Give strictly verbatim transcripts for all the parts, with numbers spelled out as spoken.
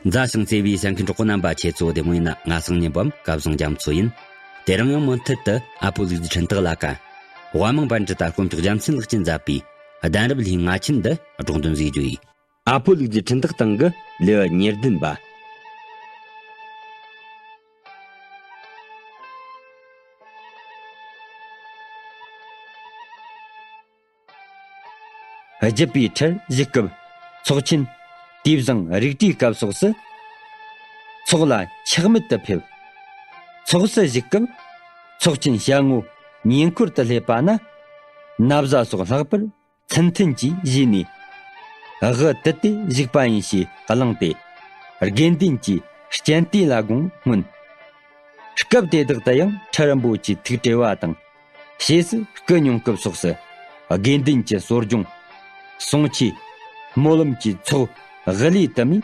མཛའ་ཞིང་བརྩེ་བའི་གསན་མཁན་གྲོགས་པོ་རྣམ་པ། ཁྱེད་ཚོ་བདེ་མོ་ཡིན་ན། ང་སང་ཉིན་བམ་སྐལ་བཟང་རྒྱ་མཚོ་ཡིན། དེ་རིང་ཡང་མུ་མཐུད་དུ་ཨ་ཕོ་ལུག་རྫི་འཕྲིན་སྟེགས་ལ་ཀ་དབའ་མང་པཎ་ཌི་ཏ་དཀོན་མཆོག་རྒྱལ་མཚན་ལགས་ཀྱིས་མཛད་པའི་གདན་རབས་ལྷའི་ང་ཆེན་འདི་སྒྲོག་འདོན་ཟིག་རྒྱུ་ཡིན། ཨ་ཕོ་ལུག་རྫི་འཕྲིན་སྟེགས་སྟེང་གི་ལེའུ་ཉེར་བདུན་པ། བརྒྱུད་པའི་ཁྲིར་བཞུགས་སྐབས། ཚོགས་ཆེན། དུས་བཟང་རིག་གྲོས་སྐབས་སོགས་སུ། ཚོགས་ལ་ཆག་མེད་དུ་ཕེབས། ཚོགས་སུ་བཞུགས་སྐབས། ཚོགས་ཆེན་ཞལ་ངོ་ཉེ་འཁོར་དུ་སླེབས་པ་ན། ན་བཟའ་སོགས་ལྷག་པར་མཚན་མཐུན་གྱིས་བཞེས་ནས། དབུ་དུད་དེ་བཞུགས་པ་ཡིན་ཞེས་གླེང་སྟེ། དགེ་འདུན་གྱིས་སྤྱན་ལྟས་ལ་དགོངས་སྔོན། སྐབས་དེ་དག་ཏུ་ཡང་ཁྲི་རིན་པོ་ཆེའི་ཐུགས་བྲེལ་བ་དང་། ཞེས་སུ་སྐུ་སྙུང་སྐབས་སོགས་སུ། དགེ་འདུན་གྱི་གསོ་སྦྱོང་། གསུང་ཆོས། སྨོན་ལམ་གྱི་ཚོགས་དབུ་ལས་དུ་མས།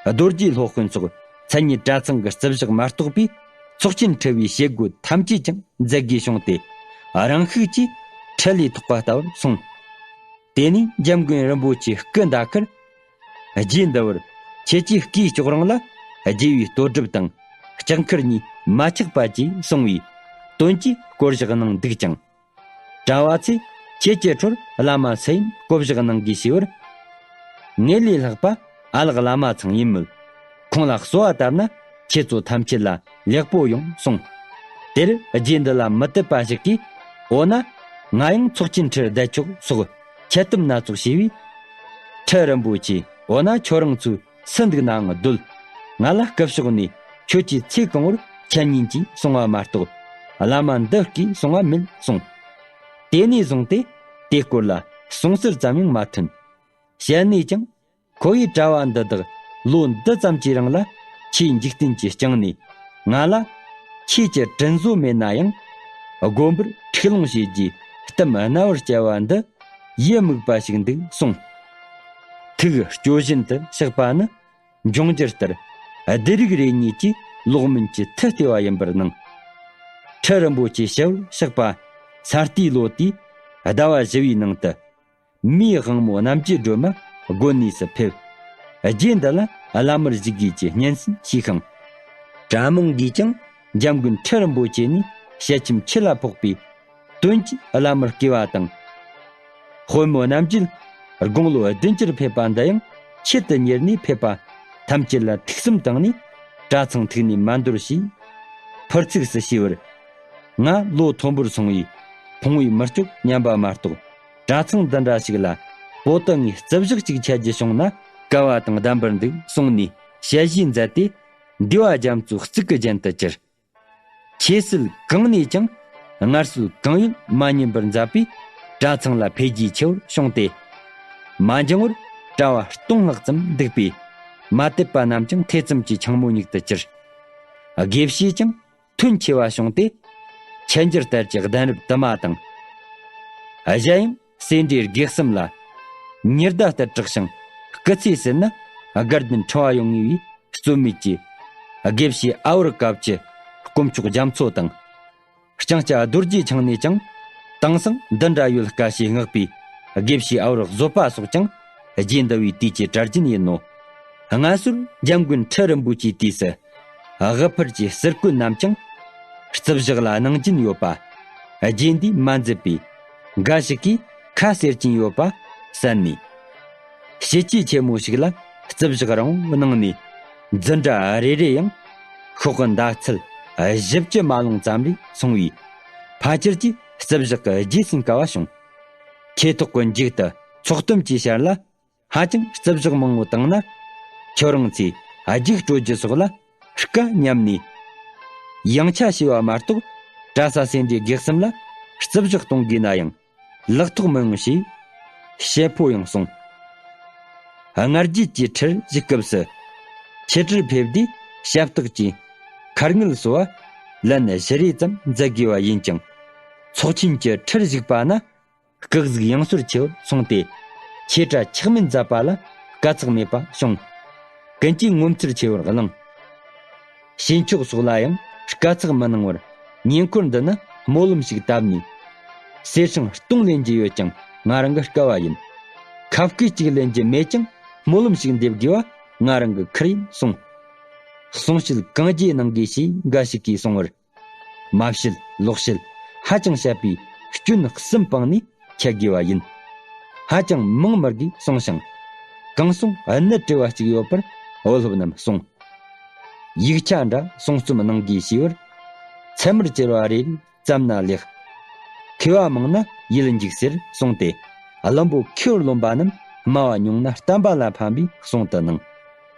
རྡོ་རྗེ་སློབ་དཔོན་སོགས་མཚན་ཉིད་གྲྭ་ཚང་གི་རྩིབས་བཞག་མ་གཏོགས་པའི་ཚོགས་ཆེན་ཁྲི་བའི་བྱེད་སྒོ་ཐམས་ཅད་ཀྱང་མཛད་དགོས་བྱུང་སྟེ། རང་ཤུགས་ཀྱིས་ཁྲི་ལས་ཐོགས་པ་ལྟ་བུར་སོང་། དེ་ནས་འཇམ་མགོན་རིན་པོ་ཆེའི་སྐུ་ཟླ་ཁར། རྗེ་འདི་བར་ཁྱེད་ཀྱི་སྐུའི་ལྕོགས་རིང་ལ་རྒྱལ་བའི་བསྟོད་སྒྲུབ་དང་ལྕགས་མཁར་གཉིས་མ་ཆག་པ་བཅས་གསུང་བའི་དོན་གྱི་བསྐོ་བཞག་གནང་འདུག་ཅིང་། གྲྭ་བ་ཚོས་ཁྱེད་ཀྱི་འཕྲོར་བླ་མ་སུ་ཡིན་བསྐོ་བཞག་གནང་དགོས་ཞུས་པར། ངེད་ལས་ལྷག་པ་ཨ་ལགས་བླ་མ་ཚང་ཡིན་མོད། ཁོང་ལ་གསོལ་བ་བཏབ་ན་ཁྱེད་ཚོ་ཐམས་ཅད་ལ་ལེགས་པོ་ཡོང་གསུངས། དེར་རྗེ་འདི་ལ་མི་དད་པ་ཞིག་གིས། འོ་ན་ང་ཡང་ཚོགས་ཆེན་ཁྲིར་བསྡད་ཆོག་སོགས་འཆལ་གཏམ་སྣ་ཚོགས་བྱས་པས། ཁྲི་རིན་པོ་ཆེས། འོ་ན་ཁྱོད་རང་ཚོས་སུ་འདུག་ནའང་སྡོད། ང་ལ་སྐུ་ཕྱོགས་ནས་ཁྱོད་ཀྱིས་ཚེ་གང་བོར་འཆད་ཉན་གྱིས་གསུང་བ་མ་གཏོགས་བླ་མ་འདི་སྐད་གསུང་བ་མེད་གསུངས། དེ་ནས་བཟུང་སྟེ་དེའི་སྐོར་ལ་གསུང་ཟུར་ཙམ་ཡང་མ་ཐོན། བཤད་ནས་ཀྱང་། ཁོ་བོའི་གྲྭ་བ་འདི་དག་ལོ་འདི་ཙམ་གྱི་རིང་ལ་ཆེས་འཇིག་རྟེན་གྱི་སྤྱང་ནས། ང་ལ་ཆོས་ཀྱི་དྲིན་གཟོ་མེད་ན་ཡང་། དགོན་པར་ཁྲིད་ལོང་བྱེད་རྒྱུའི་གཏམ་རྣ་བར་བསྐྱལ་བ་འདི་ཡིད་མུག་པ་ཞིག་འདུག་གསུངས། ཐུགས་སྐྱོ་བཞིན་དུ་གཤེགས་པ་ནི། འབྱུང་འགྱུར་ལྟར་སྡེ་རིགས་རེ་གཉིས་ཀྱིས་ལོག་མིན་གྱི་མཐུ་སྟེར་བ་ཡིན་པར་སྣང་། ཁྲི་རིན་པོ་ཆེ་ཞལ་བཞུགས་པ་ས་སྟེའི་ལོ་དེའི་ཟླ་བ་བཞི་བའི་ནང་དུ། མིའི་དབང་མོ་རྣམ་རྒྱལ་སྒྲོལ་མ་དགོན་གནས་སུ་ཕེབས། རྗེ་འདི་ལ་བླ་མར་བཞུགས་དགོས་ཀྱི་སྙན་སེང་ཞུས་ཤིང་། གྲྭ་མང་གིས་ཀྱང་འཇམ་མགོན་ཁྲི་རིན་པོ་ཆེ་ནས་ཞལ་ཆེམས་ཁྱེད་ལ་ཕོག་པའི་དོན་གྱིས་བླ་མར་བསྐོས་པ་དང་། དཔོན་མོ་རྣམ་རྒྱལ་དགུང་ལོ་བདུན་ཅུར་ཕེབས་པ་འདི་ཡང་ཆེད་དུ་གཉེར་ནས་ཕེབས་པ་ཐམས་ཅད་ལ་ཐུགས་བསམ་བཏང་ནས་གྲྭ་ཚང་ཐུགས་ནས་མ་འདོར་ཞེས་ཕུར་ཚུགས་སུ་ཞུས་པར། ང་ལོ་མཐོན་པོར་སོང་བས་ཕུང་བོའི་མི་ལྕོགས་ཉམས་པ་མ་གཏོགས། གྲྭ་ཚང་འདི་འདྲ་ཞིག་ལ་པོ་ཏི་ངའི་རྩིབས་བཞག་ཅིག་ཆགས་རྒྱུ་བྱུང་ན་དཀའ་བ་དང་ལྡན་པར་འདུག་གསུངས་ནས་ཞལ་བཞེས་མཛད་དེ། འདུས་པ་རྒྱ་མཚོའི་གཙུག་གི་རྒྱན་དུ་གྱུར། ཆོས་སྲིད་གང་ནས་ཀྱང་སྔར་སྲོལ་གང་ཡོད་མ་ཉམས་པར་མཛད་པས་གྲྭ་ཚང་ལ་འཕེལ་རྒྱས་ཆེ་བར་བྱུང་སྟེ། མ་འགྱངས་པར་གྲྭ་བ་སྟོང་ལྷག་ཙམ་འདུག་པས་མ་དད་པ་རྣམས་ཀྱང་ཐེ་ཚོམ་གྱི་འཕྱང་མོ་ཉུག་ཏུ་གྱུར། དགེ་བཤེས་ཀྱང་ཐོན་ཆེ་བ་བྱུང་སྟེ། འཆད་འགྱུར་ལྟར་གྱི་གདན་རབས་དུ་མ་དང་། གཞན་ཡང་སེ་འབྲས་དགེ་གསུམ་ལ་ཉི་ཟླ་ལྟར་གྲགས་ཤིང་། སྐུ་ཚེ་ཟིན་ན་དགའ་ལྡན་ཕྲེང་བ་ཡོང་ངེས་པའི་རྩོད་མེད་ཀྱི་དགེ་བཤེས་ཨ་བར་དཀར་པོ་དཀོན་མཆོག་རྒྱ་མཚོ་དང་། ལྕང་སྐྱ་རྡོ་རྗེ་འཆང་ནས་ཀྱང་དེང་སང་འདི་འདྲ་ཡོད་དཀའ་ཞེས་བསྔགས་པའི་དགེ་བཤེས་ཨ་བར་བཟོད་པ་སོགས་ཀྱང་རྗེ་འདི་བའི་དུས་ཀྱི་གྲྭ་རྒྱུན་ཡིན་ནོ། སྔ་སོར་འཇམ་མགོན་ཁྲི་རིན་པོ་ཆེའི་དུས་སུ་དབུ་ཕར་གྱི་ཟུར་བཀོད་རྣམས་ཀྱང་རྩིབས་བཞག་ལ་གནང་གིན་ཡོད་པ། རྗེ་འདིས་མ་མཛད་པས་འགའ་ཞིག་གིས་ཁ་གསལ་གྱིན་ཡོད་པ་གསན་ནས། ཞི་བྱེད་ཆེན་མོ་ཞིག་ལ་རྩིབས་བཞག་རིང་པོ་གནང་ནས་འཛིན་གྲྭ་རེ་རེ་ཡང་ཤོག་གི་མདའ་ཚད་བཞི་བཅུ་མ་ལོངས་ཙམ་རེ་སོང་བས། ཕལ་ཆེར་གྱི་རྩིབས་བཞག་གི་རྗེས་ཟིན་དཀའ་བ་བྱུང་། ཁེ་ཐོག་གི་མཇུག་ཏུ་ཚོགས་གཏམ་གྱི་ཞར་ལ། ཧ་ཅང་རྩིབས་བཞག་མང་བོ་བཏང་ན། ཁྱོད་རང་ཚོས་རྒྱུགས་སྤྲོད་རྒྱུ་སོགས་ལ་དཀའ་སྙམ་ནས། ཡང་ཆ་ཞེས་པ་མ་གཏོགས་གྲྭ་ས་སེ་འབྲས་དགེ་གསུམ་ལ་རྩིབས་བཞག་གཏོང་དགོས་ན་ཡང་ལག་ཐོགས་མི་ཡོང་ཞེས་བཤད་པོ་ཡང་གསུངས། སྔར་རྗེས་ཀྱི་ཁྲིར་བཞུགས་སྐབས་སུ་ཆེ་ཁྲིར་ཕེབས་དུས་ཞབས་སྟེགས་ཀྱི་ཁར་ངལ་གསོ་བ་ལན་བཞི་རེ་ཙམ་མཛད་དགོས་པ་ཡིན་ཀྱང་། ཚོགས་ཆེན་གྱི་ཁྲིར་བཞུགས་པ་ན། སྐུ་གཟུགས་ཡང་སོར་ཆེ་བར་སོང་སྟེ། ཆོས་གྲྭ་ཆག་མེད་མཛད་པ་ལ་དཀའ་ཚེགས་མེད་པ་བྱུང་། ཀུན་གྱིས་ངོ་མཚར་ཆེ་བར་གླེང་། ཞེས་ཆོག་སོགས་ལ་ཡང་དཀའ་ཚེགས་མི་གནང་བར་ཉེ་འཁོར་འདི་ན་སྨོན་ལམ་ཞིག་བཏབ་ནས། གསེར་སྲང་སྟོང་ལེན་རྒྱུ་ཡོད་ཀྱང་ང་རང་གི་དཀའ་བ་ཡིན། ཁ་བསྐུལ་གཅིག་ལེན་རྒྱུ་མེད་ཀྱང་སྨོན་ལམ་ཞིག་འདེབས་དགོས་པ་ང་རང་གི་ཁུར་ཡིན་གསུངས། གསུང་བཤད་གང་རྒྱས་གནང་དགོས་ཞེས་འགའ་ཞིག་གིས་གསུང་བར། མ་བཤད་ལོག་བཤད་ཧ་ཅང་བཤད་པའི་སྐྱོན་གསུམ་སྤངས་ནས་འཆད་དགོས་པ་ཡིན། ཧ་ཅང་མང་མི་དགོས་གསུངས་ཤིང་། གང་གསུང་གནད་བྲི་བ་གཅིག་ཡོད་པར་བུ་སློབ་རྣམས་གསུངས། ཡིག་ཆ་འདྲ་གསུང་རྩོམ་གནང་དགོས་ཞེས་པར། ཚད་མར་གྱུར་པ་རེ་རེ་བརྩམས་ན་ལེགས། མཁས་པ་མང་ན་ཡིད་འཇུག་ཟེར་གསུངས་ཏེ། བླུན་པོ་མཁས་པར་རློམ་པ་རྣམས་སྨྲ་བ་ཉུང་ན་བསྟན་པ་ལ་ཕན་པའི་གསུང་དུ་སྣང་།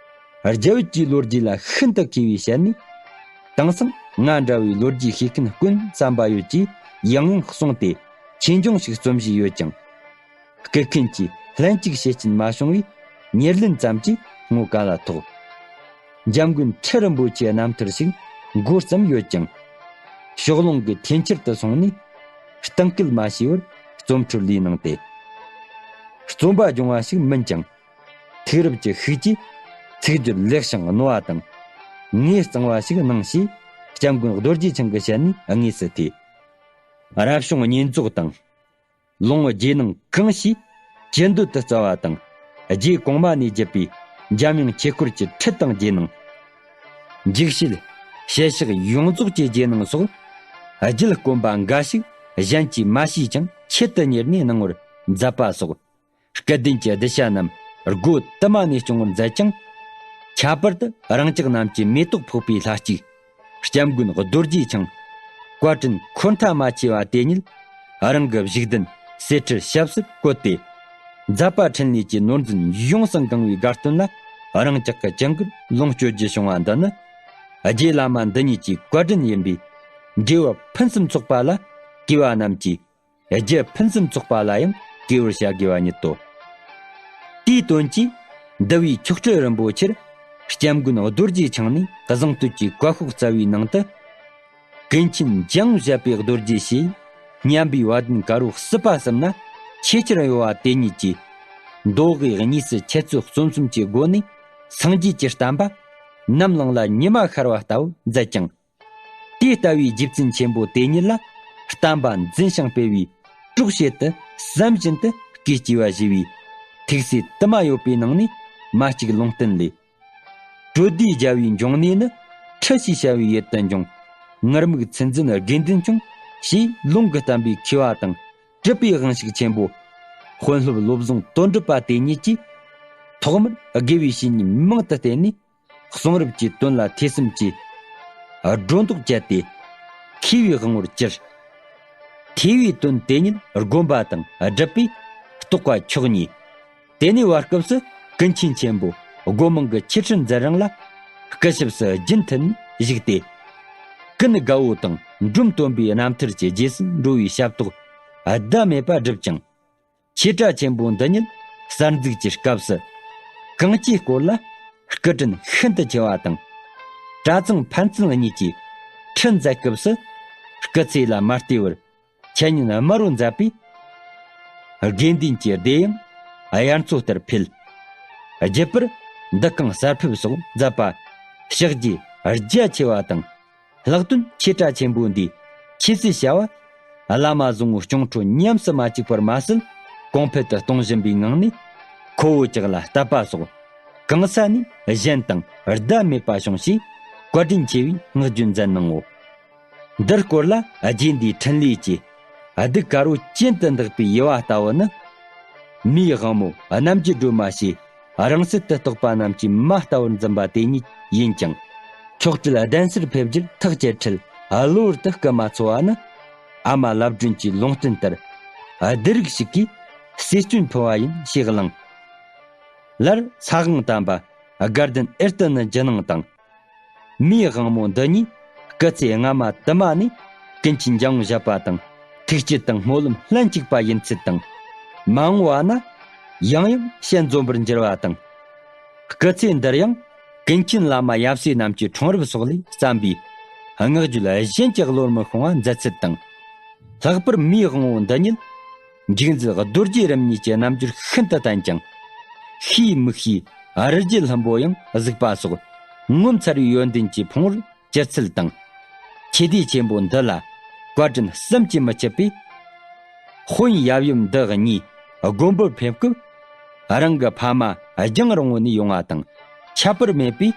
རྒྱ་བོད་ཀྱི་ལོ་རྒྱུས་ལ་ཤིན་ཏུ་མཁས་པའི་ཞལ་ནས། དེང་སང་ང་འདྲ་བའི་ལོ་རྒྱུས་ཤེས་མཁན་དཀོན་བསམ་པ་ཡོད་ཅེས་ཡང་ཡང་གསུངས་ཏེ། ཆོས་འབྱུང་ཞིག་རྩོམ་བཞིན་ཡོད་ཀྱང་། སྐུ་མཁན་གྱིས་ལྷན་ཅིག་བྱེད་རྐྱེན་མ་བྱུང་བས། ཉེར་ལེན་ཙམ་གྱིས་ངོ་ག་ལ་ཐོགས། འཇམ་མགོན་ཁྲི་རིན་པོ་ཆེའི་རྣམ་ཐར་ཞིག་མགོ་བརྩམས་ཡོད་ཀྱང་། ཕྱོགས་ལྷུང་གི་འཐེན་འཁྱེར་དུ་སོང་ནས། གཏིང་སྐུལ་མ་བྱས་པར་རྩོམ་འཕྲོར་ལུས་གནང་སྟེ། རྩོམ་པ་སྦྱོང་བ་ཞིག་མིན་ཀྱང་། དུས་རབས་ཀྱི་ཤུགས་ཀྱིས་ཚིག་སྦྱོར་ལེགས་ཤིང་རྣོ་བ་དང་། ངོས་གཙང་བ་ཞིག་གནང་ཞེས། སྐྱབས་མགོན་རྡོ་རྗེ་འཆང་གི་ཞལ་ནས་དངོས་སུ་ཐོས། རབ་བྱུང་བསྙེན་རྫོགས་དང་། ལུང་རྗེས་གནང་གང་ཞིག་ཅི་འདོད་དུ་སྩལ་བ་དང་། རྗེ་གོང་མ་ནས་བརྒྱུད་པའི་འཇམ་དབྱངས་ཆོས་སྐོར་གྱི་ཁྲིད་དང་རྗེས་གནང་། འཇིགས་བྱེད་ཞལ་ཕྱག་ཡོངས་རྫོགས་ཀྱི་རྗེས་གནང་སོགས། རྒྱུད་དཀོན་པ་འགའ་ཞིག་གཞན་གྱིས་མ་ཤེས་ཀྱང་ཆེད་དུ་གཉེར་ནས་གནང་བར་མཛད་པ་སོགས། སྐལ་ལྡན་གྱི་གདུལ་བྱ་རྣམས་སྒོ་དུ་མ་ནས་སྐྱོང་བར་མཛད་ཅིང་། ཁྱད་པར་དུ་རང་ཅག་རྣམས་ཀྱི་མེ་ཏོག་ཕོག་པའི་ལྷ་གཅིག་སྐྱབས་མགོན་རྡོ་རྗེ་འཆང་། བཀའ་དྲིན་འཁོར་མཐའ་མ་ཆེ་བ་དེ་ཉིད། རང་གི་བཞུགས་གདན་གསེར་ཁྲིར་ཞབས་སུ་བཀོད་དེ། མཛད་པ་འཕྲིན་ལས་ཀྱི་ནོར་འཛིན་ཡོངས་སུ་གང་བའི་དགའ་སྟོན་ལ། རང་ཅག་གི་ཅང་གིར་ལོངས་སྤྱོད་རྒྱུ་བྱུང་བ་འདི་ནི། རྗེ་བླ་མ་འདི་ཉིད་ཀྱི་བཀའ་དྲིན་ཡིན་པས། འབྲས་བུ་ཕུན་སུམ་ཚོགས་པ་ལ། སྐྱེ་བ་རྣམས་ཀྱི་རྒྱུ་ཕུན་སུམ་ཚོགས་པ་ལ་ཡང་དགེ་བར་བྱ་དགོས་པ་ཉིད་དོ། དེའི་དོན་གྱིས་འདུལ་བའི་མཆོག་སྤྲུལ་རིན་པོ་ཆེར། སྐྱབས་མགོན་རྡོ་རྗེ་འཆང་ནས་གཟེངས་བསྟོད་ཀྱི་བཀའ་ཤོག་སྩལ་བའི་ནང་དུ། ཀུན་མཁྱེན་འཇམ་དབྱངས་བཞད་པའི་རྡོ་རྗེ་ཞེས། སྙན་པའི་བ་དན་དཀར་པོ་སྲིད་པ་གསུམ་ན་ཆེས་ཆེར་གཡོ་བ་དེ་ཉིད་ཀྱིས། མདོ་དབུས་གཉིས་སུ་འཆད་རྩོད་རྩོམ་གསུམ་གྱི་སྒོ་ནས་སངས་རྒྱས་ཀྱི་བསྟན་པ་ནམ་ལངས་ལ་ཉི་མ་ཤར་བ་ལྟ་བུ་མཛད་ཅིང་། དེ་ལྟ་བུའི་རྗེ་བཙུན་ཆེན་པོ་དེ་ཉིད་ལ་བསྟན་པ་འཛིན་ཞིང་སྤེལ་བའི་གྲོགས་བྱེད་དུ་བསམ་བཞིན་དུ་སྐུ་སྐྱེ་བ་བཞེས་པའི་ཐུགས་སྲས་དུ་མ་ཡོད་པའི་ནང་ནས་མ་གཅིག་ལུང་བསྟན་ལས། གྲོལ་སྡེའི་རྒྱལ་བའི་འབྱུང་གནས་ནི། ཁྲི་ཞེས་བྱ་བའི་ཡུལ་དུ་འབྱུང་། ངུར་སྨྲིག་ཚུལ་འཛིན་དགེ་འདུན་སྐྱོང་། ཞེས་ལུང་གིས་བསྟན་པའི་མཁས་པ་དང་གྲུབ་པའི་དབང་ཕྱུག་ཆེན་པོ། དཔོན་སློབ་བློ་བཟང་དོན་གྲུབ་པ་དེ་ཉིད་ཀྱིས། ཐོག་མར་དགེ་བའི་བཤེས་གཉེན་མང་དུ་བསྟེན་ནས། གསུང་རབ་ཀྱི་དོན་ལ་ཐོས་བསམ་གྱིས། སྒྲོ་འདོགས་བཅད་དེ། མཁས་པའི་དབང་པོར་གྱུར། ཐོས་པའི་དོན་དེ་ཉིད་སྒོམ་པ་དང་སྒྲུབ་པས་རྟོགས་པ་མཆོག་བརྙེས། དེ་ནས་བར་སྐབས་སུ་ཀུན་མཁྱེན་ཆེན་པོ་སྒོ་མང་གི་ཆོས་ཁྲིད་མཛད་རིང་ལ། སྐུ་ཞབས་སུ་རྒྱུན་མཐུད་ནས་བཞུགས་ཏེ། ཀུན་དགའ་བོ་དང་འབྲོམ་སྟོན་པའི་རྣམ་ཐར་གྱི་རྗེས་སུ་འགྲོ་བའི་ཞབས་ཏོག་ཟླ་མེད་པ་བསྒྲུབས་ཀྱང་། ཆོས་གྲྭ་ཆེན་པོ་འདི་ཉིད་གསར་འཛུགས་ཀྱི་སྐབས་སུ། གང་ཅིའི་སྐོར་ལ་སྐུ་དྲིན་ཤིན་ཏུ་ཆེ་བ་དང་། གྲྭ་ཚང་ཕན་ཚུན་གཉིས་ཀྱིས་ཁྲིད་མཛད་སྐབས་སུ། སྐུ་ཚེ་ལ་མ་ལྟོས་པར་འཆད་ཉན་དམར་པོ་མཛད་པས། དགེ་འདུན་གྱི་སྡེ་ཡང་དབྱར་མཚོ་ལྟར་འཕེལ། རྒྱུད་པར་འདུ་ཁང་གསར་ཕུབ་སོགས་མཛད་པ་ཕྱག་རྗེས་རྒྱ་ཆེ་བ་དང་། ལྷག་དོན་ཆོས་གྲྭ་ཆེན་པོ་འདིའི་ཆོས་སྲིད་བྱ་བ་བླ་མ་བཟང་པོའི་སྐྱོང་འཕྲོ་ཉམས་སུ་མ་བཅུག་པར་མ་ཟད། གོང་འཕེལ་དུ་གཏོང་བཞིན་པའི་ངང་ནས་ཁོ་བོ་ཅག་ལ་བསྟབས་པ་སོགས་གང་ས་ནས་གཞན་དང་ཟླ་མེད་པ་བྱུང་ཞེས་བཀའ་དྲིན་ཆེ་བའི་བསྔགས་བརྗོད་མཛད་གནང་ངོ་། འདིར་སྐོར་ལ་རྗེ་འདིའི་འཕྲིན་ལས་ཀྱི་གདུགས་དཀར་པོ་གྱེན་དུ་འདེགས་པའི་དབྱེ་བ་ལྟ་བུ་ནི། མིའི་དབང་མོ་རྣམ་འགྱུར་སྒྲོལ་མ་ཞེས། རང་སྲིད་དུ་གཏོགས་པ་རྣམས་ཀྱིས་མ་ལྟ་བར་འཛིན་པ་དེ་ཉིད་ཡིན་ཀྱང་། མཆོག་སྤྲུལ་གདན་སར་ཕེབས་རྒྱུར་ཐག་བཅད་འཕྲལ་གློ་བུར་དུ་སྐུ་མ་འཚོ་བ་ནི། ཨ་མ་ལབ་སྒྲོན་གྱི་ལུང་བསྟན་ལྟར། བདུད་རིགས་ཤིག་གིས་ཟས་སྐྱོན་ཕུལ་བ་ཡིན་ཞེས་གླེང་། ལར་ས་དབང་དམ་པ་དགའ་ལྡན་ཨེར་ཏེ་ནི་རྒྱུ་ནང་དང་། མིའི་དབང་མོ་འདི་ཉིད་སྐུ་ཚེ་སྔ་མ་དུ་མ་ནས་ཀུན་མཁྱེན་འཇམ་དབྱངས་བཞད་པ་དང་ཐུགས་བསྐྱེད་དང་སྨོན་ལམ་ལྷན་ཅིག་པ་ཡིན་ཚུལ་དང་། མ་འོངས་པ་ན་ཡང་ཡང་ཞལ་འཛོམས་པར་འགྱུར་བ་དང་། སྐུ་ཚེ་འདིར་ཡང་ཀུན་མཁྱེན་བླ་མ་ཡབ་སྲས་རྣམས་ཀྱི་འཁྲུངས་རབས་སོགས་ལས་བརྩམས་པའི་བསྔགས་བརྗོད་གཞན་གྱི་བློར་མི་ཤོང་བ་མཛད་ཚུལ་དང་། ལྷག་པར་མིའི་དབང་པོ་འདི་ཉིད་འཇིགས་མཛད་རྡོ་རྗེ་རིམ་གཉིས་ཀྱི་རྣམ་འགྱུར་ཤིན་ཏུ་བརྟན་ཅིང་། ཤེས་མི་ཤེས་རི་རྒྱལ་ལྷུན་པོ་ཡང་གཟིགས་པ་སོགས་ངོ་མཚར་བའི་ཡོན་ཏན་གྱི་ཕུང་པོར་གྱུར་ཚུལ་དང་། ཆོས་སྡེ་ཆེན་པོ་འདི་ལ་བཀའ་དྲིན་བསམ་གྱིས་མི་ཁྱབ་པས། དཔོན་ཡབ་ཡུམ་འདི་གཉིས་དགོན་པར་ཕེབས་སྐབས། རང་གི་ཕ་མ་རྒྱང་རིང་པོ་ནས་ཡོང་བ་དང་ཁྱད་པར་མེད་པས།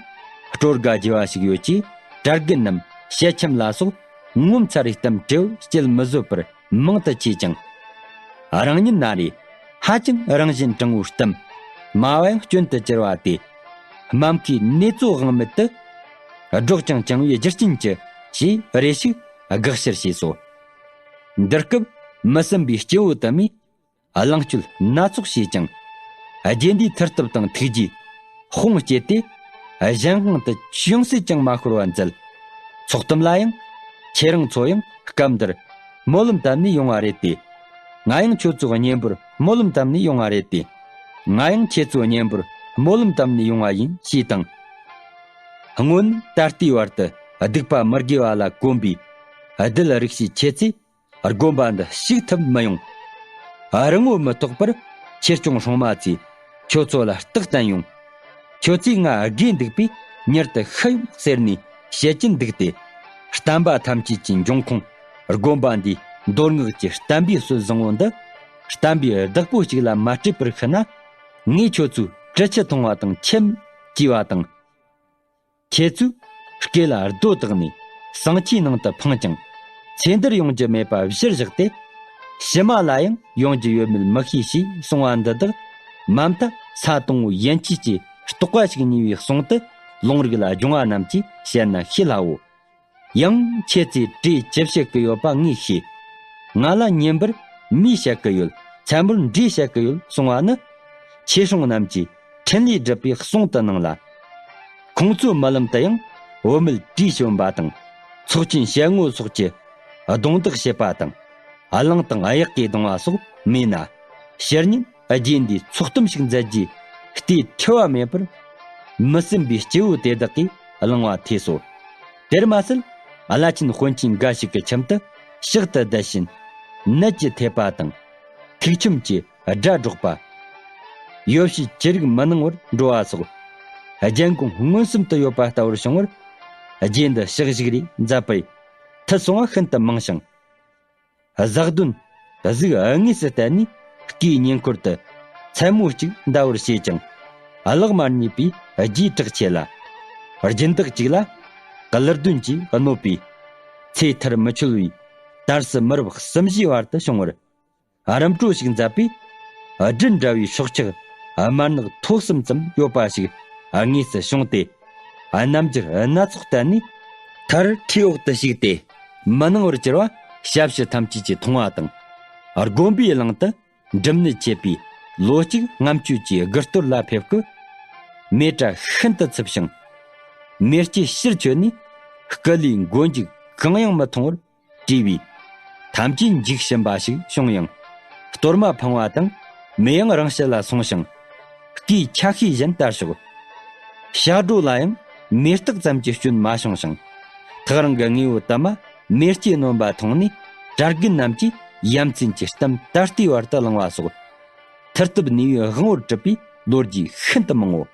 སྤྲོ་དགའ་རྒྱས་པ་ཞིག་ཡོད་ཅེས། གྲྭ་རྒན་ནམ་ཞལ་ཆེམས་ལ་སོགས་ངོ་མཚར་བའི་གཏམ་བྲེལ་བ་སྐྱེལ་མི་བཟོད་པར་མང་དུ་མཆིས་ཀྱང་། རང་ཉིད་ན་རེ་ཧ་ཅང་རང་བཞིན་དྲང་བོའི་གཏམ། སྨྲ་བ་ཡང་སྐྱོན་དུ་གྱུར་པ་དེ། སྨྲ་མཁས་ནེ་ཙོ་དབང་མེད་དུ། སྒྲོག་ཀྱང་བཅང་བའི་རྒྱུ་རྐྱེན་གྱིས། ཞེས་རེ་ཞིག་དགག་བཤེར་བྱས་སོ། འདིར་སྐབས་མི་སེམས་པའི་སྐྱེ་བོ་དུ་མས། གླེང་བརྗོད་སྣ་ཚོགས་བྱས་ཀྱང་། རྗེས་འདིའི་མཐུ་སྟོབས་དང་ཐུགས་རྗེས་དཔུང་བསྐྱེད་དེ། གཞན་དབང་དུ་ཅུང་ཟད་ཀྱང་མ་ཤོར་བར་མཛད། ཚོགས་གཏམ་ལ་ཡང་། ཁྱེད་རང་ཚོ་ཡང་སྐབས་འདིར་སྨོན་ལམ་བཏབ་ནས་ཡོང་བ་རེད་དེ། ང་ཡང་ཁྱོད་ཚོའི་གཉེན་པོར་སྨོན་ལམ་བཏབ་ནས་ཡོང་བ་རེད་དེ། ང་ཡང་ཁྱེད་ཚོའི་གཉེན་པོར་སྨོན་ལམ་བཏབ་ནས་ཡོང་བ་ཡིན་ཞེས་དང་། སྔོན་ད་ལྟའི་བར་དུ་སྡིག་པ་མི་དགེ་བ་ལ་གོམས་པའི་བདུད་རིགས་བྱས་ཁྱེད་ཚོས། དགོན་པ་འདི་བཤིག་ཐུབ་མི་ཡོང་། རི་ངོ་མི་ཐོག་པར་ཆོས་སྐྱོང་སྲུང་མ་ཚོས་ཁྱོད་ཚོ་ལ་རྟགས་བསྟན་ཡོང་། ཁྱོད་ཚོས་ང་དགེ་འདུག་པས་མྱུར་དུ་ཤི་ཡོང་ཟེར་ནས་བཤད་ཀྱིན་འདུག་སྟེ། བསྟན་པ་ཐམས་ཅད་ཀྱི་འབྱུང་ཁུངས་དགོན་པ་འདིའི་མདོ་སྔགས་ཀྱི་བསྟན་པའི་སྲོལ་བཟང་བོ་འདི། བསྟན་པའི་བདག་པོ་གཅིག་ལ་མ་སྤྲད་པར་ཤི་ན། ངས་ཁྱོད་ཚོའི་གྲི་ཆུ་འཐུང་བ་དང་ཁྱིམ་སྐྱེས་པ་དང་། ཁྱེད་ཚོས་སྐེ་ལ་རྡོ་བཏགས་ནས་ཟངས་ཆུའི་ནང་དུ་འཕངས་ཀྱང་ཚེ་འདིར་ཡོང་རྒྱུ་མེད་པ་གཞིར་བཞག་སྟེ། ཕྱི་མ་ལ་ཡང་ཡོང་རྒྱུ་ཡོད་མེད་མི་ཤེས་ཞེས་གསུང་བ་འདི་དག་མ་མཐའ་ས་དང་པོ་ཡན་ཆད་ཀྱི་རྟོགས་པ་ཞིག་ཉེ་བའི་གསུང་དུ་ལུང་རིགས་ལ་སྦྱོང་བ་རྣམས་ཀྱིས་བཤད་ན་ཤེས་སླ་བོ། ཡང་ཁྱེད་ཚོས་གྲོས་ཅི་བྱེད་ཀྱི་ཡོད་པ་ངས་ཤེས། ང་ལ་ཉན་པར་མོས་བྱེད་ཀྱི་ཡོད། མཚན་མོར་འབྲས་བྱེད་ཀྱི་ཡོད་གསུང་བ་ནི། ཆོས་སྲུང་རྣམས་ཀྱིས་འཕྲིན་ལས་སྒྲུབ་པའི་གསུང་དུ་སྣང་ལ། ཁོང་ཚོའི་རྨི་ལམ་དུ་ཡང་བུད་མེད་བཀྲེས་བྱོན་པ་དང་ཚོགས་ཆེན་ཞལ་ངོ་སོགས་ཀྱི་གདོང་བདག་བྱེད་པ་དང་། གླང་དང་གཡག་གིས་གདུང་བ་སོགས་མེད་ན། ཕྱིར་ཉིན་རྗེས་འདིའི་ཚོགས་གཏམ་ཞིག་མཛད་རྒྱུའི་ལྟས་འཁྲི་བ་མེད་པར། མི་སེམས་པའི་སྐྱེ་བོ་དེ་དག་གིས་གླེང་བ་ཐོས་སོ། དེར་མ་ཟད། བླ་ཆེན་དཔོན་ཆེན་འགའ་ཞིག་གི་ཁྱིམ་དུ་ཕྱག་ཏུ་བསྡད་བཞིན། ནད་ཀྱིས་ཐེབས་པ་དང་། ཐུག་ཆུམ་གྱི་སྒྲ་སྒྲོག་པ། ཡོ་བྱད་ཅི་རིགས་མི་སྣང་བར་འགྲོ་བ་སོགས། རྒྱལ་འགོང་མངོན་སུམ་དུ་ཡོད་པ་ལྟ་བུར་བྱུང་བར། རྗེ་འདི་ཕྱག་བཞུགས་རེས་མཛད་པའི་མཐུ་སོང་བ་ཤིན་ཏུ་མང་ཞིང་། གཟགས་འདོན་གཟུགས་དངོས་སུ་བསྟན་ནས་སྐུའི་ཉེ་འཁོར་དུ་མཚན་མོ་གཅིག་འདའ་བར་བྱེད་ཅིང་། གླགས་མ་རྙེད་པའི་རྗེས་གྲགས་ཆེ་ལ། སྦྱིན་བདག་གཅིག་ལ་ཀླུ་འདོན་གྱིས་གནོད་པའི་ཚེ་མཐར་མི་འཆོལ་བའི་དར་སྲི་མི་རབས་གསུམ་བཞིའི་བར་དུ་བྱུང་བར། རིམ་གྲོ་ཞིག་མཛད་པས་སྦྲུལ་འདྲ་བའི་སྲོག་ཆགས་དམར་ནག་ཐོག་གསུམ་ཙམ་ཡོད་པ་ཞིག་དངོས་སུ་བྱུང་སྟེ། རྣམ་འགྱུར་སྣ་ཚོགས་བསྟན་ནས་མཐར་ཁྲོས་འོག་ཏུ་ཞུགས་ཏེ་མི་སྣང་བར་གྱུར་བ་ཞབས་ཕྱི་ཐམས་ཅད་ཀྱིས་མཐོང་བ་དང་། དགོན་པའི་གླིང་དུ་འབྲུ་མནན་བྱེད་པའི་ལོ་གཅིག་ལྔ་མཆོད་ཀྱི་དགུ་གཏོར་ལ་ཕེབས་སྐབས། མེ་དྲ་ཤིན་ཏུ་འཚུབས་ཤིང་། མེ་ལྕེ་ཕྱིར་ཆོད་ནས་སྐུ་ལུས་མགོ་མཇུག་གང་ཡང་མི་མཐོང་བར་བཀྲུས་པས། ཐམས་ཅད་འཇིགས་ཕྱིན་པ་ཞིག་བྱུང་ཡང་། གཏོར་མ་འཕང་བ་དང་མེ་ཡང་རང་ཕྱི་ལ་སོང་ཞིང་། སྐུའི་ཆ་ཤས་གཞན་དར་ཤོག། ཕྱག་རྡོ་ལ་ཡང་མེ་སྟག་ཙམ་གྱི་སྐྱོན་མ་བྱུང་ཞིང་། ཐག་རིང་གི་དངོས་པོ་དུ་མ་མེ་ལྕེ་གནོན་པ་མཐོང་ནས་གྲྭ་རྒན་རྣམས་ཀྱིས་ཡ་མཚན་གྱི་གཏམ་ད་ལྟའི་བར་དུ་གླེང་བ་སོགས། མཐུ་སྟོབས་ནུས་པའི་དབང་བོར་གྲུབ་པའི་ལོ་རྒྱུས་ཤིན་ཏུ་མང་ངོ་།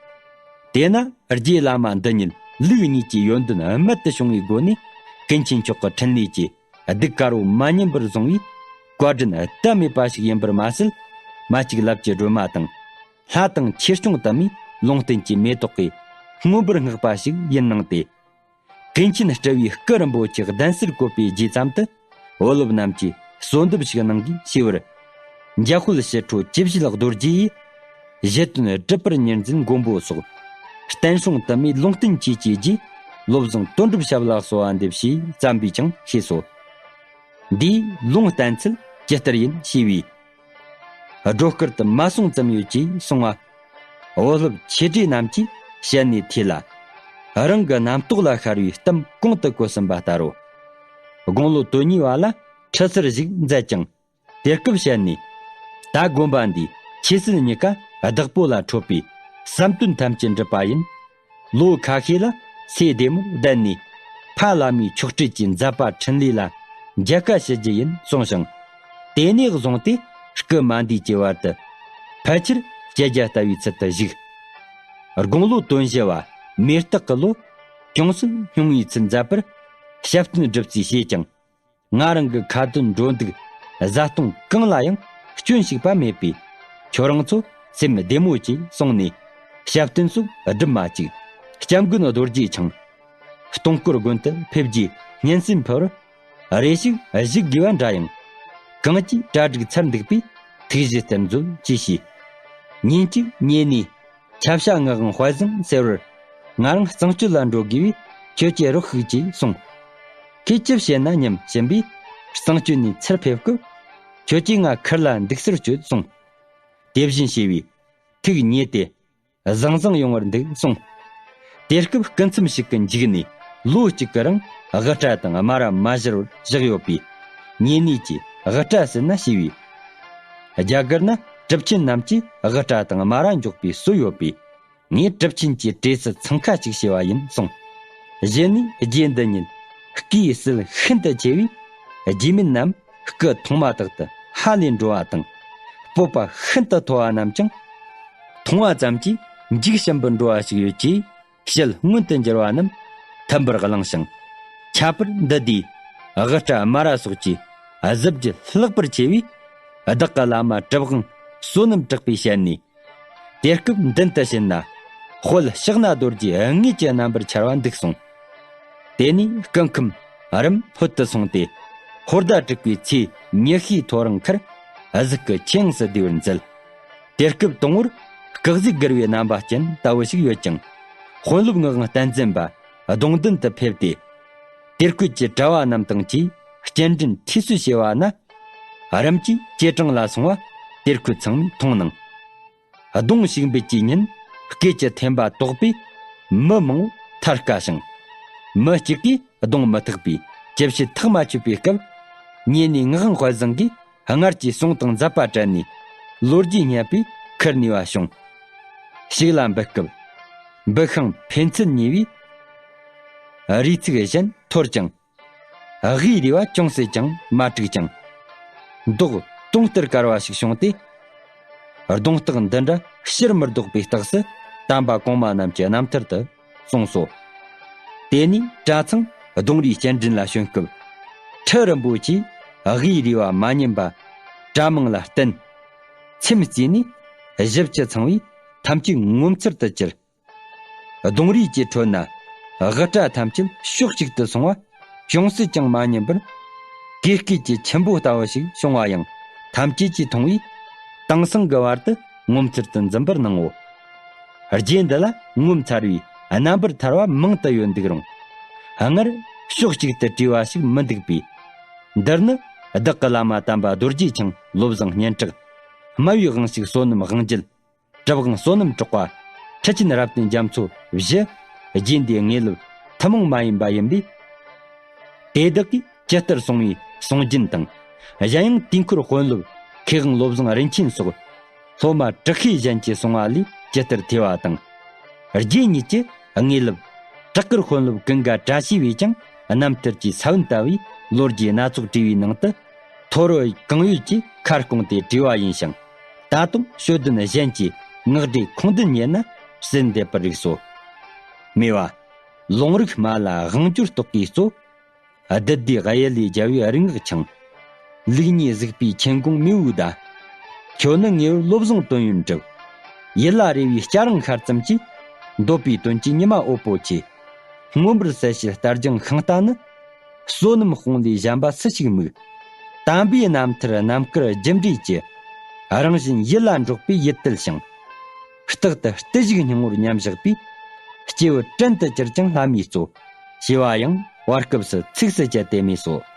དེས་ན་རྗེ་བླ་མ་འདི་ཉིད་ལུགས་གཉིས་ཀྱི་ཡོན་ཏན་རྨད་དུ་བྱུང་བའི་སྒོ་ནས་ཀུན་མཁྱེན་མཆོག་གི་འཕྲིན་ལས་ཀྱིས་གདུགས་དཀར་པོ་མ་ཉམས་པར་བཟུང་བའི་བཀའ་དྲིན་གཏན་མེད་པ་ཞིག་ཡིན་པར་མ་ཟད། མ་གཅིག་ལབ་ཀྱི་སྒྲོལ་མ་དང་། ལྷ་དང་ཆོས་སྐྱོང་དུ་མས་ལུང་བསྟན་གྱི་མེ་ཏོག་གིས་མངོན་པར་བསྔགས་པ་ཞིག་ཡིན་གནང་སྟེ། ཀུན་མཁྱེན་སྤྲུལ་པའི་སྐུ་རིན་པོ་ཆེ་གདན་སར་བཀོད་པའི་རྗེས་ཙམ་དུ། བུ་སློབ་རྣམས་ཀྱིས་གསོལ་འདེབས་ཤིག་གནང་གིས་ཞུས་པར། འཇམ་དཔལ་ཞི་ཁྲོ་ཇི་བཞིན་རྡོ་རྗེ་ཡིས། གཞི་དོན་སྒྲུབ་པར་ཉེར་འཛིན་མགོན་པོ་སོགས། བསྟན་སྲུང་དུ་མས་ལུང་བསྟན་ཆོས་ཀྱི་རྗེ། བློ་བཟང་དོན་གྲུབ་ཞབས་ལ་གསོལ་བ་འདེབས་ཞེས་བརྩམས་པས་ཀྱང་ཤེས་སོ། འདིའི་ལུང་བསྟན་ཚུལ་ཇི་ལྟར་ཡིན་ཞེས་པས། སྒྲོ་སྐུར་དུ་མ་སོང་ཙམ་ཡོད་ཅེས་གསུང་བ། བུ་སློབ་ཆོས་གྲོགས་རྣམས་ཀྱིས་བཤད་ནས་ཐོས་ལ། རང་གི་རྣམ་རྟོག་ལ་ཤར་བའི་གཏམ་གོང་དུ་བཀོད་ཟིན་པ་ལྟར་རོ། དགུང་ལོ་དོན་གཉིས་པ་ལ་ཁྲི་སར་བཞུགས་མཛད་ཅིང་། དེ་སྐབས་བཤད་ནས། ད་དགོན་པ་འདིའི་ཆོས་སྲིད་གཉིས་ཀ་བདག་པོ་ལ་འཕྲོད་པའི་བསམ་དོན་ཐམས་ཅད་འགྲུབ་པ་ཡིན། ལོ་ཁ་ཤས་ལ་སོས་བདེ་མོར་བསྡད་ནས། ཕ་བླ་མའི་མཆོག་སྤྲུལ་གྱི་མཛད་པ་འཕྲིན་ལས་ལ་མཇལ་ཁ་ཞུ་རྒྱུ་ཡིན་གསུངས་ཤིང་། དེ་ནས་བཟུང་སྟེ་སྐུ་མ་འདས་ཀྱི་བར་དུ་ཕལ་ཆེར་བཤད་རྒྱ་ལྟ་བུའི་ཚུལ་དུ་བཞུགས། དགུང་ལོ་དོན་བཞི་པ་མེ་སྟག་གི་ལོ་ཅུང་ཟད་སྙུང་བའི་ཚུལ་མཛད་པར་ཞབས་བརྟན་སྒྲུབ་རྩིས་བྱས་ཀྱང་། ང་རང་གི་ཁ་ཏོན་འགྲོ་འདུག་བཟའ་བཏུང་གང་ལ་ཡང་སྐྱོན་ཞིག་པ་མེད་པས། ཁྱོད་རང་ཚོ་སེམས་བདེ་མོ་བྱོས་གསུངས་ནས། ཞབས་བརྟན་སོགས་སྒྲུབ་མ་བཅུག། སྐྱབས་མགོན་རྡོ་རྗེ་འཆང་། སྟོང་སྐོར་དགོན་དུ་ཕེབས་རྗེས་སྙན་སེང་ཕུལ་བར། རེ་ཞིག་བཞུགས་དགོས་པ་འདྲ་ཡང་། གང་ཅིའི་གྲ་སྒྲིག་ཚར་འདུག་པས་ཐུགས་རྗེ་གཏེར་མཛོད་ཅེས་ཞུས། ཉིན་གཅིག་ཉེ་གནས་ཆབ་བྱ་ངག་དབང་དཔལ་བཟང་ཟེར་བར། ང་རང་གཙང་སྤྱོད་ལ་འགྲོ་དགོས་པས་ཁྱོད་ཀྱིས་རོགས་ཤིག་ཅེས་གསུངས། ཁོས་ཅི་བཤད་ན་སྙམ་ཞུམ་པས། གཙང་སྤྱོད་ནས་ཚུར་ཕེབས་སྐབས། ཁྱོད་ཀྱིས་ང་ཁུར་ལ་འདུག་སར་བསྐྱོད་གསུངས། དེ་བཞིན་ཞུས་པས། ཐུགས་མཉེས་ཏེ། བཟང་བཟང་ཡོང་བར་འདུག་གསུངས། དེ་སྐབས་སྐུ་མཚམས་ཤིག་གི་མཇུག་ནས་ལོ་གཅིག་གི་རིང་དབུ་སྐྲ་དང་དམར་བ་མ་བཞུར་བར་བཞག་ཡོད་པས། ཉེ་གནས་ཀྱིས་དབུ་སྐྲ་ཟེར་ན་ཞུས་པས། རྒྱ་གར་ན་གྲུབ་ཆེན་རྣམས་ཀྱིས་དབུ་སྐྲ་དང་དམར་བ་འཇོག་པའི་སྲོལ་ཡོད་པས། ངས་གྲུབ་ཆེན་གྱི་གྲས་སུ་འཚང་ཁ་ཅིག་བྱས་པ་ཡིན་གསུངས། གཞི་ནས་རྗེ་འདི་ཉིད་སྐུའི་ཟིལ་ཤིན་ཏུ་ཆེ་བས། རྗེ་མིན་རྣམས་སྐུ་མཐོང་མ་ཐག་ཏུ་ཧ་ལས་འགྲོ་བ་དང་། སྤོབས་པ་ཤིན་ཏུ་མཐོ་བ་རྣམས་ཀྱང་། མཐོང་བ་ཙམ་གྱིས་འཇིགས་ཞུམ་པར་འགྲོ་བ་ཞིག་ཡོད་ཅེས་ཞལ་མངོན་དུ་འགྱུར་བ་རྣམས་ཐིམ་པར་གླེང་ཞིང་། ཁྱད་པར་འདི་དུས་དབུ་སྐྲ་དམར་བ་སོགས་ཀྱི་གཟི་བརྗིད་ལྷག་པར་ཆེ་བས། བདག་གི་བླ་མ་གྲུབ་དབང་བསོད་ནམས་གྲགས་པའི་ཞལ་ནས། དེ་སྐབས་མདུན་དུ་ཕྱིན་ན། དཔལ་ཕྱག་ན་རྡོ་རྗེའི་དངོས་ཀྱི་རྣམ་པར་འཆར་བ་འདུག་གསུངས། དེ་ནས་སྐུ་ཁམས་རིམ་ལྷོད་དུ་སོང་སྟེ། ཧོར་ཟླ་དྲུག་པའི་ཚེས་ཉི་ཤུའི་ཐོ་རངས་ཁར་གཟུགས་སྐུ་ཆེན་ཡངས་སུ་བསྡུས་པར་མཛད། དེ་སྐབས་དང་པོར་སྐུ་གཟུགས་སྒུར་བའི་རྣམ་པ་ཅན་ལྟ་བུ་ཞིག་ཡོད་ཀྱང་། དཔོན་སློབ་ངག་དབང་བསྟན་འཛིན་པ་གདུང་མདུན་དུ་ཕེབས་ཏེ། དེར་ཁོད་ཀྱི་གྲྭ་བ་རྣམས་དང་བཅས་སྤྱན་འདྲེན་ཁྲུས་གསོལ་བྱས་པ་ན། རིམ་གྱིས་ཅེ་ཀྲང་ལ་སོང་བ་དེར་ཁོད་ཚང་མས་མཐོང་གནང་། གདུང་ཞིག་འབུད་ཀྱི་ཉིན་སྐད་ཀྱི་འཐེན་པ་དོག་པས་མི་མང་པོ་ཐར་དཀའ་ཞིང་། མི་གཅིག་གིས་གདུང་མི་ཐེག་པས་ཅི་བྱེད་ཐག་མ་ཆོད་པའི་སྐབས། ཉེ་གནས་ངག་དབང་དཔལ་བཟང་གིས་སྔར་གྱི་གསུང་དང་མཛད་པ་དྲན་ནས་ལོ་རྒྱུས་སྙད་པས་ཁུར་ནུས་པ་བྱུང་། ཞིག་ལ་འབུད་སྐབས། འབུད་ཤིང་འཕེན་ཚུལ་ཉེ་བས། རུས་ཚིགས་གཞན་འཐོར་ཀྱང་། དབུས་རུས་པ་ཅུང་ཟད་ཀྱང་མ་དཀྲུགས་ཀྱང་། མདོག་དུང་ལྟར་དཀར་བ་ཞིག་བྱུང་སྟེ། གདུང་རྟགས་འདི་འདྲ་ཕྱིར་མི་ལྡོག་པའི་རྟགས་སུ་དམ་པ་གོང་མ་རྣམས་ཀྱི་རྣམ་ཐར་དུ་གསུངས་སོ། དེ་ནས་གྲྭ་ཚང་གདུང་རུས་སྤྱན་འདྲེན་ལ་བྱོན་སྐབས། ཁྲི་རིན་པོ་ཆེས་དབུས་རུས་པ་མ་ཉན་པ་གྲྭ་མང་ལ་བསྟན། ཚེམས་བརྩིས་ནས་བཞི་བཅུ་ཚང་བས་ཐམས་ཅད་ངོ་མཚར་དུ་གྱུར། གདུང་རུས་ཀྱི་ཁྲོད་ན་དབུ་སྐྲ་ཐམས་ཅད་ཕྱོགས་གཅིག་ཏུ་སོང་བ་ཅུང་ཟད་ཀྱང་མ་ཉམས་པར། གོས་སྐུད་ཀྱི་ཆུན་པོ་ལྟ་བུ་ཞིག་བྱུང་བ་ཡང་ཐམས་ཅད་ཀྱིས་མཐོང་བས། དེང་སང་གི་བར་དུ་ངོ་མཚར་དུ་འཛིན་པར་གནང་ངོ་། རྗེ་འདི་ལ་ངོ་མཚར་བའི་རྣམ་པར་ཐར་བ་མང་དུ་ཡོད་འདུག་རུང་། སྔར་ཕྱོགས་གཅིག་ཏུ་བྲིས་པ་ཞིག་མི་འདུག་པས། འདིར་ནི་བདག་གི་བླ་མ་དམ་པ་རྡོ་རྗེ་འཆང་བློ་བཟང་སྙན་གྲགས། སྨྲ་བའི་དབང་ཕྱུག་བསོད་ནམས་དབང་རྒྱལ། གྲུབ་དབང་བསོད་ནམས་གྲགས་པ། ཁྲི་ཆེན་རབ་བརྟན་རྒྱ་མཚོ་བཞི། རྗེ་འདིའི་དངོས་སློབ་ཐུན་མོང་མ་ཡིན་པ་ཡིན་པས། དེ་དག་གིས་ཇི་ལྟར་གསུངས་པའི་གསུང་རྒྱུན་དང་། གཞན་ཡང་དུས་འཁོར་དཔོན་སློབ་མཁས་དབང་བློ་བཟང་རིན་ཆེན་སོགས་སློབ་མ་དྲག་ཤོས་གཞན་གྱིས་གསུངས་པ་ལས་ཇི་ལྟར་ཐོས་པ་དང་། རྗེ་ཉིད་ཀྱི་དངོས་སློབ་བྲག་དཀར་དཔོན་སློབ་ཀུན་དགའ་བཀྲ་ཤིས་པས་ཀྱང་རྣམ་ཐར་གྱི་ས་བོན་ལྟ་བུའི་ལོ་རྒྱུས་སྣ་ཚོགས་བྲིས་པའི་ནང་དུ། ཐོར་བུ་གང་ཡོད་ཀྱིས་ཁ་སྐོང་སྟེ་བྲིས་པ་ཡིན་ཞིང་། ད་དུང་ཤོད་དོན་གཞན་གྱི་ངག་སྒྲོས་ཁུངས་ལྡན་རྙེད་ན་གསན་འདེབས་པར་རིགས་སོ། སྨྲས་པ། ལུང་རིགས་སྨྲ་ལ་དབང་སྒྱུར་རྟོག་གེའི་གཙོ། བདུད་སྡེ་གཡུལ་ལས་རྒྱལ་བའི་རིག་སྔགས་འཆང་། ལུགས་གཉིས་གཟིགས་པའི་ཆེན་གོང་མེས་པོའི་བརྡ། ཁྱོད་ནི་ངེས་པར་བློ་བཟང་དོན་ཡོད་འགྲུབ། ཡིད་ལ་རེ་བའི་སྐྱ་རེངས་ཤར་ཙམ་གྱིས། འདོད་པའི་དོན་གྱི་ཉི་མ་འོད་པོ་ཆེ། མངོན་པར་གསལ་བྱེད་རྟ་རྒྱང་ཤིང་རྟ་ནི། བསོད་ནམས་དཔུང་ལས་གཞན་པ་སུ་ཞིག་དམིགས། དམ་པའི་རྣམ་ཐར་རྣམ་དཀར་རྒྱུ་འབྲས་ཀྱི། རང་བཞིན་ཡིད་ལ་འགྲོགས་པས་ཡིད་དལ་ཞིང་། རྟག་ཏུ་བརྟུལ་ཞུགས་སྙིང་པོར་མཉམ་བཞག་པའི། སྐྱེས་བུ་བྲན་དུ་གྱུར་ཀྱང་ལྷ་མིའི་གཙོ། ཞེས་པ་ཡང་བར་སྐབས་སུ་ཚིགས་སུ་བཅད་དེ་སྨྲས་སོ།